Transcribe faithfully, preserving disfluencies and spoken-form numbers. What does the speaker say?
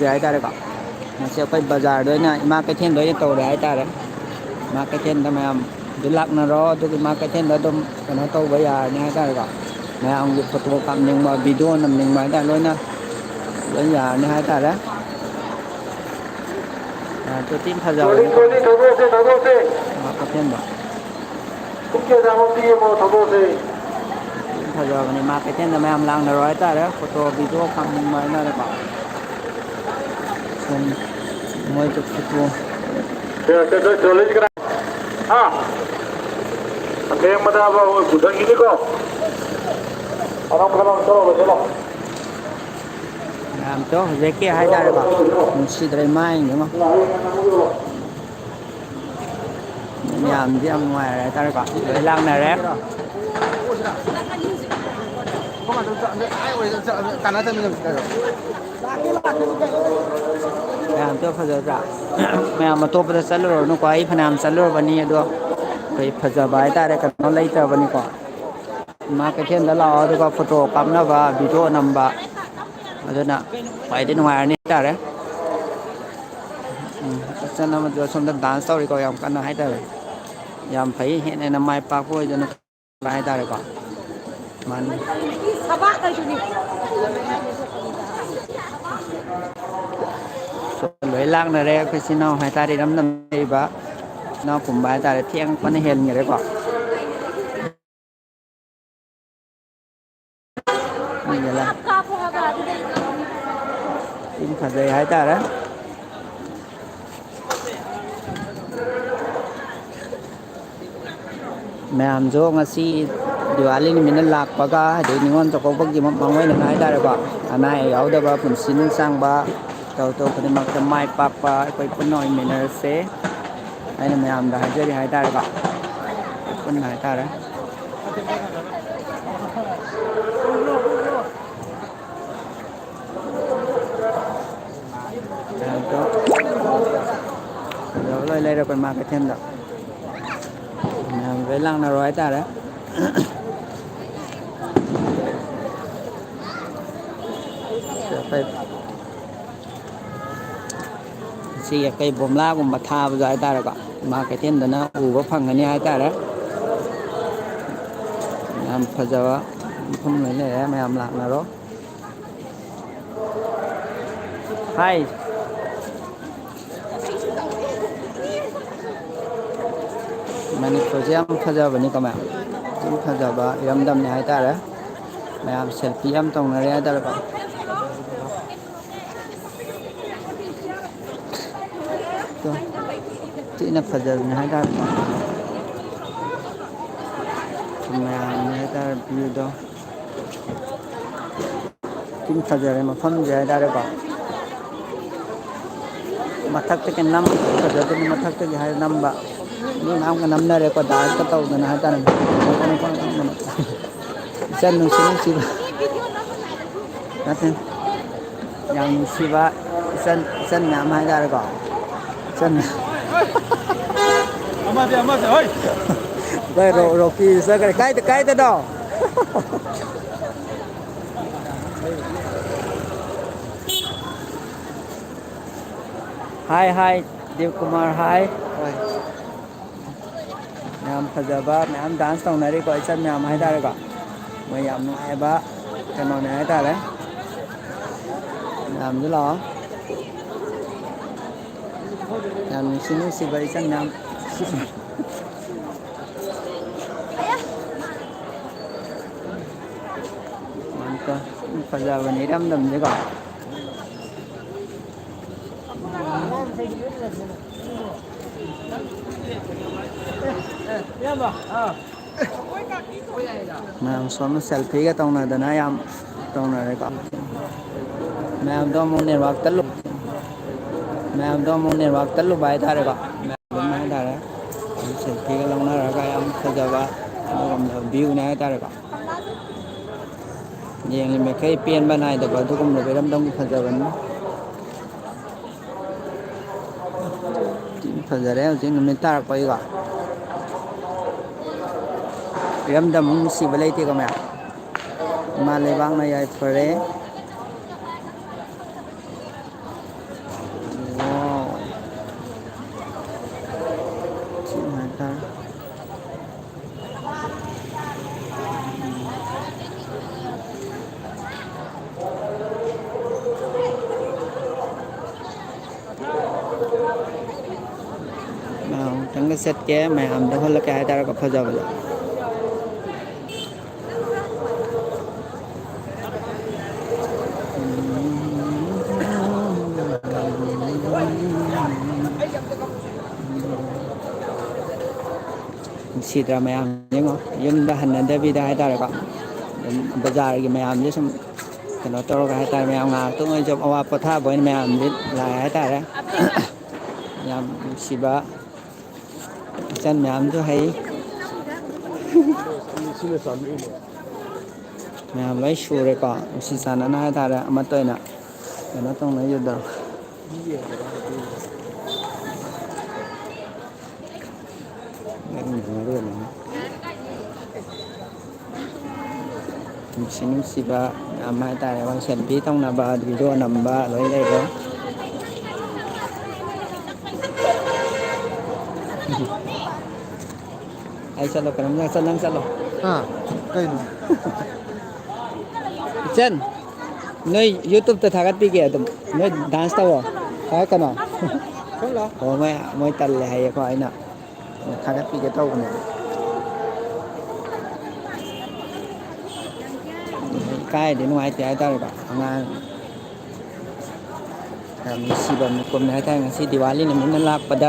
ꯍꯥꯏꯇꯥꯔꯦꯀꯣ꯫ ꯉꯁꯤ ꯑꯩꯈꯣꯏ ꯕꯖꯥꯔꯗ ꯑꯣꯏꯅ, ꯏꯃꯥ ꯀꯩꯊꯦꯜꯗ ꯑꯣꯏꯅ ꯇꯧꯔꯦ ꯍꯥꯏꯇꯥꯔꯦ꯫ ꯏꯃꯥ ꯀꯩꯊꯦꯜꯗ ꯃꯌꯥꯝ ꯑꯗꯨ ꯂꯥꯛꯅꯔꯣ, ꯑꯗꯨꯒ ꯏꯃꯥ ꯀꯩꯊꯦꯜꯗ ꯑꯗꯨꯝ ꯀꯩꯅꯣ ꯇꯧꯕ ꯌꯥꯔꯅꯤ ꯍꯥꯏꯇꯥꯔꯦꯀꯣ꯫ ꯃꯌꯥꯝꯒꯤ ꯐꯣꯇꯣ ꯀꯥꯞꯅꯤꯡꯕ, ꯚꯤꯗꯤꯑꯣ ꯅꯝꯅꯤꯡꯕ ꯍꯥꯏꯇꯥꯔꯦ, ꯂꯣꯏꯅ, ꯂꯣꯏ ꯌꯥꯔꯅꯤ ꯍꯥꯏꯇꯥꯔꯦ꯫ ꯑ, ꯇꯣꯇꯤ ꯐꯖꯕꯅꯤ꯫ ꯊꯧꯗꯣꯛꯁꯦ, ꯊꯧꯗꯣꯛꯁꯦ꯫ ꯏꯃꯥ ꯀꯩꯊꯦꯜꯗ꯫ ꯄꯨꯡ ꯀꯌꯥꯗ ꯑꯃꯨꯛ ꯄꯤꯌꯦꯕꯣ ꯊꯧꯗꯣꯛꯁꯦ? ꯐꯖꯕꯅꯤ, ꯃꯥ ꯀꯩꯊꯦꯜꯗ ꯃꯌꯥꯝ ꯂꯥꯡꯅꯔꯣ ꯍꯥꯏꯇꯥꯔꯦ, ꯐꯣꯇꯣ ꯚꯤꯗꯤꯑꯣ ꯀꯥꯞꯅꯤꯡꯕ ꯍꯥꯏꯇꯥꯔꯦꯀꯣ꯫ ꯁꯨꯝ ꯃꯣꯏꯁꯨ ꯐꯣꯇꯣ ꯁꯦ, ꯁꯦ, ꯁꯦ, ꯁꯦ, ꯂꯩꯁꯤ ꯀꯅꯥ? ꯍꯥ? ꯑꯊꯦꯡꯕꯗ ꯑꯃ ꯄꯨꯊꯈꯤꯅꯤꯀꯣ꯫ ꯑꯔꯥꯝ ꯈꯔ ꯂꯥꯡ ꯆꯠꯂꯣ, ꯆꯠꯂꯣ꯫ ꯃꯌꯥꯝꯗꯣ ꯍꯧꯖꯤꯛꯀꯤ ꯍꯥꯏꯇꯥꯔꯦꯀꯣ, ꯅꯨꯡꯁꯤꯗ꯭ꯔꯦ ꯃꯥꯏꯅꯦ ꯌꯦꯡꯉꯣ꯫ ꯃꯤ ꯃꯌꯥꯝꯗꯤ ꯌꯥꯝ ꯅꯨꯡꯉꯥꯏꯔꯦ ꯍꯥꯏꯇꯥꯔꯦꯀꯣ, ꯂꯣꯏ ꯂꯥꯡꯅꯔꯦ꯫ ꯃꯌꯥꯝꯗꯣ ꯐꯖꯗ꯭ꯔꯥ? ꯃꯌꯥꯝ ꯑꯇꯣꯞꯄꯗ ꯆꯠꯂꯨꯔꯅꯨꯀꯣ, ꯑꯩ ꯐꯅꯌꯥꯝ ꯆꯠꯂꯨꯔꯕꯅꯤ, ꯑꯗꯣ ꯑꯩꯈꯣꯏ ꯐꯖꯕ ꯍꯥꯏꯇꯥꯔꯦ, ꯀꯩꯅꯣ ꯂꯩꯇ꯭ꯔꯕꯅꯤꯀꯣ꯫ ꯏꯃꯥ ꯀꯩꯊꯦꯜꯗ ꯂꯥꯛꯑꯣ, ꯑꯗꯨꯒ ꯐꯣꯇꯣ ꯀꯥꯞꯅꯕ, ꯚꯤꯗꯤꯑꯣ ꯅꯝꯕ, ꯑꯗꯨꯅ ꯈ꯭ꯋꯥꯏꯗꯒꯤ ꯅꯨꯡꯉꯥꯏꯔꯅꯤ ꯍꯥꯏꯇꯥꯔꯦ꯫ ꯎꯝ, ꯏꯆꯟ ꯑꯃꯗꯨ ꯑꯁꯣꯝꯗ ꯗꯥꯟꯁ ꯇꯧꯔꯤꯀꯣ, ꯌꯥꯝ ꯀꯟꯅ ꯍꯥꯏꯇꯥꯔꯦ꯫ ꯌꯥꯝ ꯐꯩ, ꯍꯦꯟꯅ ꯍꯦꯟꯅ ꯃꯥꯏ ꯄꯥꯛꯄ ꯑꯣꯏꯗꯅ ꯍꯥꯏꯇꯥꯔꯦꯀꯣ꯫ ꯃꯥꯅꯤ꯫ ꯂꯣꯏ ꯂꯥꯛꯅꯔꯦ ꯑꯩꯈꯣꯏ ꯏꯆꯤꯟ ꯏꯅꯥꯎ ꯍꯥꯏꯇꯥꯔꯦ, ꯏꯔꯝꯗꯝꯗ ꯂꯩꯔꯤꯕ ꯏꯅꯥꯎ ꯀꯨꯝꯕ ꯍꯥꯏꯇꯥꯔꯦ, ꯊꯦꯡ ꯐꯅ ꯍꯦꯟꯈꯔꯦꯀꯣ꯫ ꯈꯪꯗꯦꯗ꯫ ꯊꯤ ꯐꯖꯩ ꯍꯥꯏꯇꯥꯔꯦ꯫ ꯃꯌꯥꯝꯁꯨ ꯉꯁꯤ ꯗꯤꯋꯥꯂꯤ ꯅꯨꯃꯤꯠꯅ ꯂꯥꯛꯄꯒ, ꯑꯗꯩ ꯅꯤꯉꯣꯜ ꯆꯥꯛꯀꯧꯕꯒꯤ ꯃꯥꯡꯑꯣꯏꯅꯅ ꯍꯥꯏꯇꯥꯔꯦꯀꯣ, ꯑꯅꯥ ꯑꯌꯦꯛ ꯌꯥꯎꯗꯕ, ꯄꯨꯟꯁꯤ ꯅꯨꯡꯁꯥꯡꯕ, ꯇꯧ ꯇꯧ ꯈꯨꯗꯤꯡꯃꯛꯇ ꯃꯥꯏ ꯄꯥꯛꯄ ꯑꯩꯈꯣꯏ ꯄꯨꯟꯅ ꯑꯣꯏꯃꯤꯟꯅꯔꯁꯦ꯫ ꯑꯩꯅ ꯃꯌꯥꯝꯗ ꯍꯥꯏꯖꯔꯤ ꯍꯥꯏꯇꯥꯔꯦꯀꯣ, ꯄꯨꯟꯅ ꯍꯥꯏꯇꯥꯔꯦ꯫ ꯃꯌꯥꯝꯗꯣ ꯐꯖꯕ ꯂꯣꯏ ꯂꯩꯔꯦ ꯑꯩꯈꯣꯏ ꯃꯥ ꯀꯩꯊꯦꯜꯗ꯫ ꯃꯌꯥꯝ ꯂꯣꯏ ꯂꯥꯡꯅꯔꯣ ꯍꯥꯏꯇꯥꯔꯦ꯫ ꯑꯩꯈꯣꯏ ꯁꯤꯒꯤ ꯑꯩꯈꯣꯏ ꯕꯣꯝꯂꯥꯒꯨꯝꯕ ꯊꯥꯕꯗꯣ ꯍꯥꯏꯇꯥꯔꯦꯀꯣ, ꯏꯃꯥ ꯀꯩꯊꯦꯜꯗꯅ ꯎꯕ ꯐꯪꯒꯅꯤ ꯍꯥꯏꯇꯥꯔꯦ꯫ ꯌꯥꯝ ꯐꯖꯕ ꯃꯐꯝ ꯂꯣꯏ ꯂꯩꯔꯦ, ꯃꯌꯥꯝ ꯂꯥꯛꯅꯔꯣ꯫ ꯍꯥꯏ꯫ ꯃꯅꯤꯄꯨꯔꯁꯦ ꯌꯥꯝ ꯐꯖꯕꯅꯤꯀꯣ ꯃꯌꯥꯝ, ꯌꯥꯝ ꯐꯖꯕ ꯏꯔꯝꯗꯝꯅꯤ ꯍꯥꯏꯇꯥꯔꯦ꯫ ꯃꯌꯥꯝ ꯁꯦꯜꯐꯤ ꯌꯥꯝ ꯇꯧꯅꯔꯦ ꯍꯥꯏꯇꯥꯔꯦꯀꯣ꯫ ꯊꯤꯅ ꯐꯖꯕꯅꯦ ꯍꯥꯏꯇꯥꯔꯦ꯫ ꯃꯌꯥꯝꯅꯦ ꯍꯥꯏꯇꯥꯔꯦ ꯚ꯭ꯌꯨꯗꯣ꯫ ꯊꯤꯅ ꯐꯖꯔꯦ ꯃꯐꯝꯁꯦ ꯍꯥꯏꯇꯥꯔꯦꯀꯣ꯫ ꯃꯊꯛꯇꯒꯤ ꯅꯝ ꯐꯖꯗꯣꯏꯅꯤ, ꯃꯊꯛꯇꯒꯤ ꯍꯥꯏ ꯅꯝꯕ꯫ ꯃꯤ ꯃꯌꯥꯝꯒ ꯅꯝꯅꯔꯦꯀꯣ, ꯗꯥꯟꯁꯀ ꯇꯧꯗꯅ ꯍꯥꯏꯇꯥꯔꯦ꯫ ꯏꯆꯟ ꯅꯨꯡꯁꯤ ꯅꯨꯡꯁꯤꯕ꯫ ꯅꯠꯇꯦ꯫ ꯌꯥꯝ ꯅꯨꯡꯁꯤꯕ ꯏꯆꯟ, ꯏꯆꯟ ꯃꯌꯥꯝ ꯍꯥꯏꯇꯥꯔꯦꯀꯣ꯫ ꯏꯆꯟ ꯑꯃꯗꯤ, ꯑꯃꯗꯤ, ꯍꯣꯏ꯫ ꯚꯥꯏ, ꯔꯣ-, ꯔꯣꯀꯤ ꯆꯠꯈ꯭ꯔꯦ꯫ ꯀꯥꯏꯗ, ꯀꯥꯏꯗꯅꯣ? ꯍꯥꯏ, ꯍꯥꯏ, ꯗꯤꯞ ꯀꯨꯃꯥꯔ, ꯍꯥꯏ꯫ ꯍꯣꯏ꯫ ꯌꯥꯝ ꯐꯖꯕ ꯃꯌꯥꯝ ꯗꯥꯟꯁ ꯇꯧꯅꯔꯤꯀꯣ, ꯏꯆꯟ ꯃꯌꯥꯝ ꯍꯥꯏꯇꯥꯔꯦꯀꯣ꯫ ꯃꯣꯏ ꯌꯥꯝ ꯅꯨꯡꯉꯥꯏꯕ ꯀꯩꯅꯣꯅꯦ ꯍꯥꯏꯇꯥꯔꯦ꯫ ꯃꯌꯥꯝꯁꯨ ꯂꯥꯛꯑꯣ꯫ ꯌꯥꯝ ꯅꯨꯡꯁꯤ ꯅꯨꯡꯁꯤꯕ ꯏꯆꯟ ꯃꯌꯥꯝ꯫ ꯌꯥꯝ ꯐ-, ꯐꯖꯕꯅꯦ ꯏꯔꯝꯗꯝꯁꯦꯀꯣ꯫ ꯃꯌꯥꯝ ꯁꯣꯝꯅ ꯁꯦꯜꯐꯤꯒ ꯇꯧꯅꯗꯅ ꯌꯥꯝ ꯇꯧꯅꯔꯦꯀꯣ꯫ ꯃꯌꯥꯝꯗꯣ ꯑꯃꯨꯛ ꯅꯦꯠꯋꯥꯛꯇ ꯂꯨ-, ꯃꯌꯥꯝꯗꯣ ꯑꯃꯨꯛ ꯅꯦꯠꯋꯥꯛꯇ ꯂꯨꯕ ꯍꯥꯏꯇꯥꯔꯦꯀꯣ꯫ ꯃꯌꯥꯝ ꯑꯗꯨꯝ ꯍꯥꯏꯇꯥꯔꯦ꯫ ꯁꯦꯜꯐꯤꯒ ꯂꯧꯅꯔꯒ ꯌꯥꯝ ꯐꯖꯕ ꯑꯗꯨꯒꯨꯝꯂꯕ ꯚ꯭ꯌꯨꯅꯦ ꯍꯥꯏꯇꯥꯔꯦꯀꯣ꯫ ꯌꯦꯡꯂꯤꯃꯈꯩ ꯄꯦꯟꯕ ꯅꯥꯏꯗꯕ ꯑꯗꯨꯒꯨꯝꯂꯕ ꯏꯔꯝꯗꯝꯒꯤ ꯐꯖꯕꯅꯤ꯫ ꯊꯤ ꯐꯖꯔꯦ ꯍꯧꯖꯤꯛ ꯅꯨꯃꯤꯠ ꯇꯥꯔꯛꯄꯒꯤꯀꯣ꯫ ꯏꯔꯝꯗꯝ ꯅꯨꯡꯁꯤꯕ ꯂꯩꯇꯦꯀꯣ ꯃꯌꯥꯝ꯫ ꯏꯃꯥ ꯂꯩꯕꯥꯛꯅ ꯌꯥꯏꯐꯔꯦ꯫ ꯋꯥꯎ꯫ ꯆꯠꯀꯦ, ꯃꯌꯥꯝꯗ ꯎꯠꯍꯜꯂꯛꯀꯦ ꯍꯥꯏꯇꯥꯔꯦꯀꯣ, ꯐꯖꯕꯗꯣ꯫ ꯅꯨꯡꯁꯤꯗ꯭ꯔꯥ ꯃꯌꯥꯝ? ꯌꯦꯡꯉꯣ, ꯌꯨꯝꯗ ꯍꯟꯅꯗꯕꯤꯗ ꯍꯥꯏꯇꯥꯔꯦꯀꯣ, ꯑꯗꯨꯝ ꯕꯖꯥꯔꯒꯤ ꯃꯌꯥꯝꯁꯦ ꯁꯨꯝ ꯀꯩꯅꯣ ꯇꯧꯔꯒ ꯍꯥꯏꯇꯥꯔꯦ, ꯃꯌꯥꯝ ꯉꯥꯏꯍꯥꯛꯇꯪ ꯑꯣꯏꯔꯁꯨ ꯑꯋꯥ ꯄꯣꯊꯥꯕ ꯑꯣꯏꯅ ꯃꯌꯥꯝꯁꯦ ꯂꯥꯛꯑꯦ ꯍꯥꯏꯇꯥꯔꯦ꯫ ꯌꯥꯝ ꯅꯨꯡꯁꯤꯕ ꯏꯆꯟ ꯃꯌꯥꯝꯁꯨ ꯍꯩ꯫ ꯃꯌꯥꯝ ꯂꯣꯏ ꯁꯨꯔꯦꯀꯣ, ꯅꯨꯡꯁꯤ ꯆꯥꯟꯅꯅ ꯍꯥꯏꯇꯥꯔꯦ, ꯑꯃꯠꯇ ꯑꯣꯏꯅ ꯀꯩꯅꯣ ꯇꯧꯅꯩꯗꯣ꯫ ꯅꯨꯡꯁꯤ ꯅꯨꯡꯁꯤꯕ ꯃꯌꯥꯝ ꯍꯥꯏꯇꯥꯔꯦ, ꯃꯣꯏ ꯁꯦꯜꯐꯤ ꯇꯧꯅꯕ, ꯚꯤꯗꯤꯑꯣ ꯅꯝꯕ ꯂꯣꯏ ꯂꯩꯔꯦ꯫ ꯑꯩ ꯆꯠꯂꯣ, ꯀꯩꯅꯣꯝ ꯆꯠ-, ꯅꯪ ꯆꯠꯂꯣ꯫ ꯍꯥ? ꯀꯩꯅꯣ? ꯏꯆꯟ, ꯅꯣꯏ YouTube-ꯇ ꯊꯥꯒꯠꯄꯤꯒꯦ ꯑꯗꯨꯝ꯫ ꯅꯣꯏ dance ꯇꯧꯋꯣ꯫ ꯊꯥꯒꯠꯀꯅꯣ꯫ ꯁꯨꯝ ꯂꯥꯎ꯫ ꯑꯣ, ꯃꯣꯏ, ꯃꯣꯏ ꯇꯜꯂꯦ ꯍꯥꯏꯌꯦꯀꯣ, ꯑꯩꯅ ꯊꯥꯒꯠꯄꯤꯒꯦ ꯇꯧꯕꯅꯦ꯫ ꯀꯥꯏꯗꯤ ꯅꯨꯡꯉꯥꯏꯇꯦ ꯍꯥꯏꯇꯥꯔꯦꯀꯣ, ꯑꯉꯥꯡ ꯌꯥꯝ ꯅꯨꯡꯁꯤꯕ ꯃꯤꯀꯨꯞꯅꯦ ꯍꯥꯏꯇꯥꯔꯦ꯫ ꯉꯁꯤ ꯗꯤꯋꯥꯂꯤ ꯅꯨꯃꯤꯠꯅ ꯂꯥꯛꯄꯗ